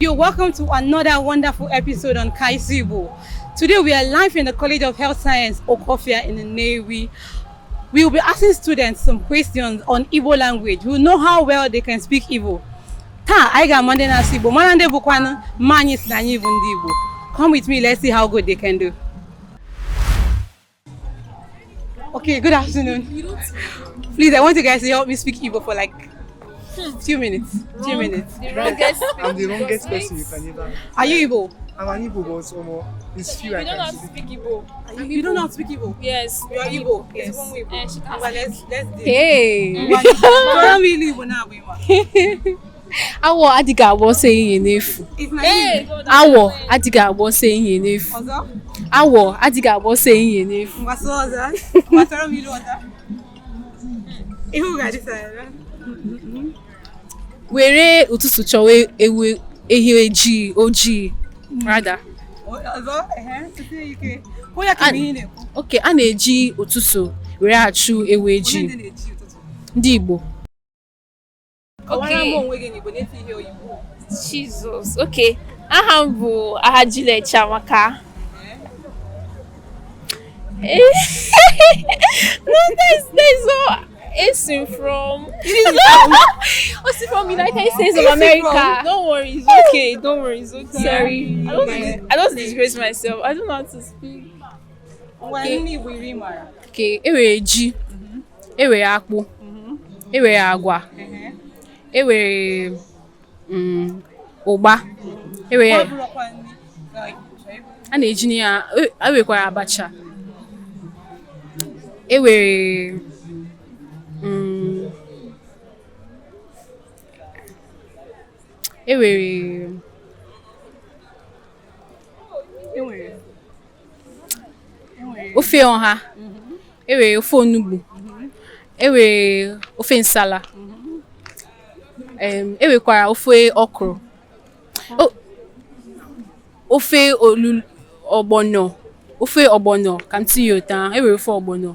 You're welcome to another wonderful episode on Kaisu Igbo. Today we are live in the College of Health Science, Okofia in Nnewi. We will be asking students some questions on Igbo language. We will know how well they can speak Igbo. Taa anyị ga-ama ndị na-asụ Igbo, mara ndị bụkwanụ mma anyị si na anyị bụ ndị Igbo. Come with me, let's see how good they can do. Okay, good afternoon. Please, I want you guys to help me speak Igbo for like few minutes. Few minutes. The wrongest. I'm the wrongest person you can ever. Are you Igbo? I'm an Igbo, but it's few I You don't know can how to speak. speak Igbo. You don't know how to speak Igbo? Yes. You are Igbo. Yes. Yes. Igbo. Eh, she can Well, let's do. Hey! Tọrọ m ilu Igbo na-abụ ịma. Awọ adịghị agba ọsọ ehihie n'efu. It's na Hey, Igbo. God, Awọ adịghị agba ọsọ ehihie n'efu. Ọzọ? Awọ adịghị agba ọsọ ehihie n'efu. Ngwa sụọ ọzọ. Ngwa tọrọ m ilu ọzọ. Ihu ga-adị sara. Were ụtụtụ chọwa ewu ehi ojii ojii. Rather. Ọzọ, ehe, tusie ike. Kwuo ya ka mgbe ihe na-ekwu. Okay, a na-eji ụtụtụ were achụ ewu Onye ojii. ndị na-eji ụtụtụ. Ndị Igbo. Kọwara m Okay. onwe gị n'Igbo na-eti ihe oyibo. Jesus. Okay. Aha m bụ Ahajile Chiamaka. Eh, no, there's no Esin from. Osi from United States of Esin America. Don't worry, it's okay. Don't worry, it's okay. Sorry. I don't disgrace myself. I don't know how to speak. Ngwa ndị Igbo iri mara. Okay, e were ji, e were akpụ, e were agwa, Ehe. e were ụgba, e Ọ were bụrụkwa nri. Like, chọọ ịbụ. a na-eji ya e nwekwara abacha, e were e were E nwere. E nwere. ofe ọha, e were ofe onugbu, e were ofe nsala, e nwekwara ofe okro, ofe olu ọgbọnọ, ofe ọgbọnọ ka m tinye ụtọ ahụ, e were ofe ọgbọnọ,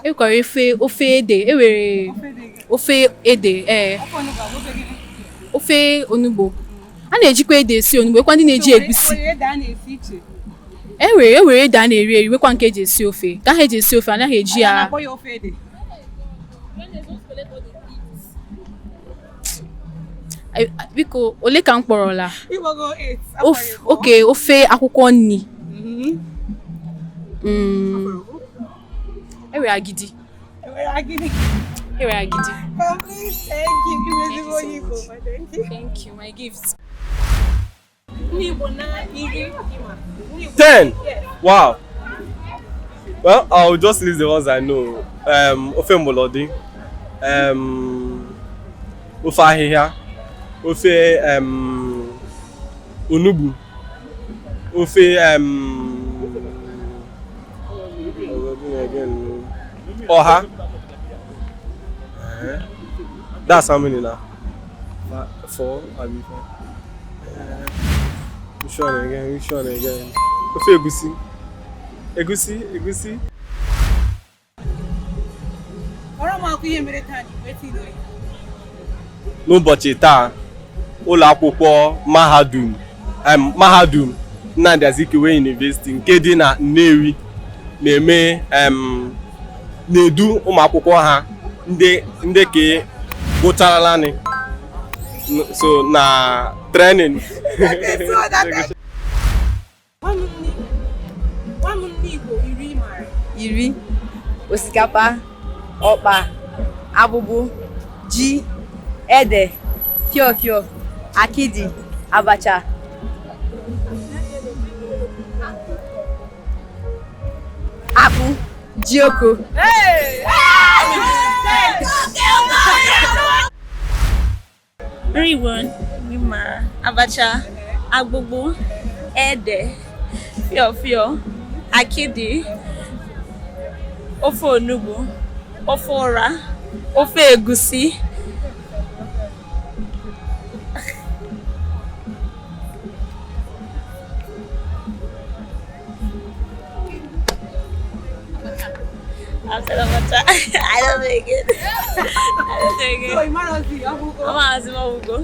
e nwekwara ofe ede, e were Ofe dị gị. ofe ede, ee, Ofe onugbu abụ ofe gịnị? ofe onugbu. A na-ejikwa ede esi onugbu, nwekwa ndị na-eji egusi. Nwere ede a na-esi iche. E were ede a na-eri eri, nwekwa nke eji esi ofe. Nke ahụ eji esi ofe anaghị eji A ya. na-akpọ ya ofe ede. Biko, ole ka m kpọrọla? Ịgbago 8. Oke ofe akwụkwọ nri. E nwere agidi. Enwere agidi. E nwere agidi. Complete. Thank you. Ịbụ ezigbo onye Igbo. Thank you. Thank you, my gift. Ndị Igbo na iri ịma. Ndị Igbo. 10. Yes. Wow. Well, I'll just list the ones I know. Ofe Molodi, ofe ahịhịa, ofe onugbu, ofe again, ọha. Eh, that's how many now? Four, I mean four. Which one again? Which one again? Ofe egusi. Egusi, egusi. Kọrọ m akụ ihe mere taa n'Igbo eti ilu oyibo. N'ụbọchị taa, ụlọ akwụkwọ mahadum mahadum Nnamdi Azikiwe University nke dị na Nnewi na-eme na-edu ụmụ akwụkwọ ha ndị ka gụcharala so na training. So that Gwa m nri Igbo iri ị maara. Iri osikapa, ọkpa, abụbụ, ji, ede, fịọ fịọ, akịdị, abacha. Akpụ, jioko. Nri Igbo ndị mara: abacha, agbụgbụ, ede, fịọ fịọ, akịdị, ofe onugbu, ofe ụra, ofe egusi. After abacha, I don't know again. I don't know So again. ị mara ozi ọ bụgo. Amaghịzi m ọgwụgwọ.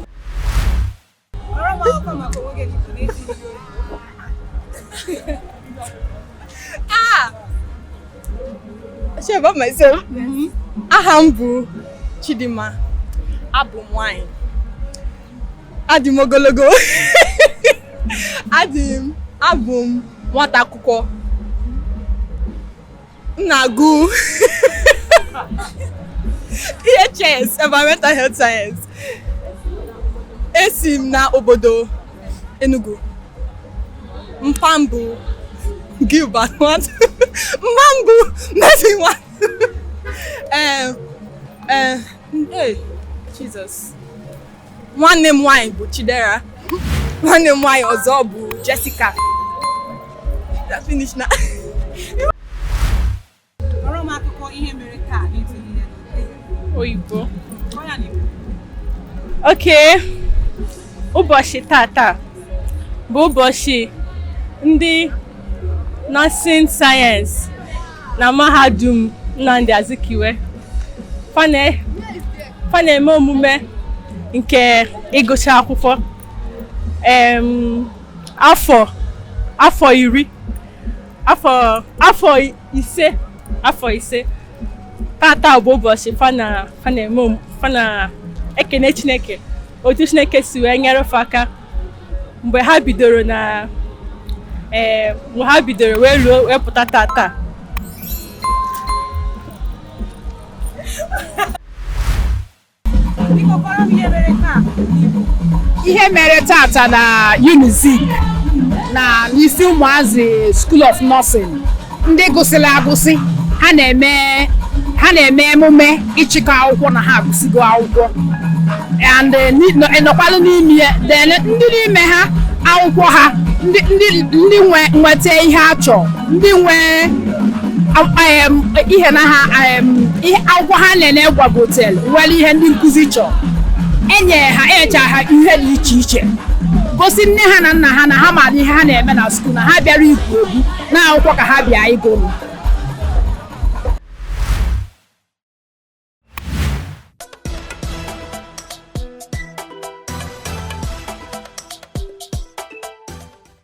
Kọrọ m akụkọ maka onwe gị n'Igbo na-ejighị oyibo. Share about myself. Aha m bụ Chidimma. Abụ m nwanyị. Adị m ogologo. Adị m abụ m nwata akwụkwọ. M na-agụ EHS, Environmental Health Science. Esi m na obodo Enugu. Mpa m bụ Gilbert Nwatu. Mma m bụ Mercy Nwatu. Eh, hey, Jesus. Nwanne m nwanyị bụ Chidera. Nwanne m nwanyị ọzọ bụ Jessica. That's finished now. Kọrọ m akụkọ ihe mere taa na-etinye ya n'oyibo. Oyibo. Kọọ ya n'Igbo. Okay. Ụbọchị tata bụ ụbọchị ndị nursing science na mahadum Nnamdi Azikiwe. Fa na-eme omume nke ịgụcha akwụkwọ afọ afọ 10 afọ afọ 5 afọ 5. Tata bụ ụbọchị fa na fa na-eme fa na-ekene Chineke otu Chineke si wee nyere fa aka mgbe ha bidoro na mgbe ha bidoro wee ruo wee pụta tata. Biko kọrọ m ihe mere taa n'Igbo. Ihe mere tata na Unizik na n'isi ụmụazị School of Nursing ndị gụsịrị agụsị, ha na-eme emume ịchịkọ akwụkwọ na ha agụsịgo akwụkwọ and nọkwalụ n'ime ya. Then ndị n'ime ha akwụkwọ ha ndị nwe nweta ihe a chọrọ, ndị nwe ihe na ha ihe akwụkwọ ha na-ene gwagotel nwere ihe ndị nkụzi chọrọ, enye ha, enyecha ha ihe dị iche iche, gosi nne ha na nna ha na ha maara ihe ha na-eme na school, na ha bịara igwu egwu na akwụkwọ ka ha bịa ịgụrụ.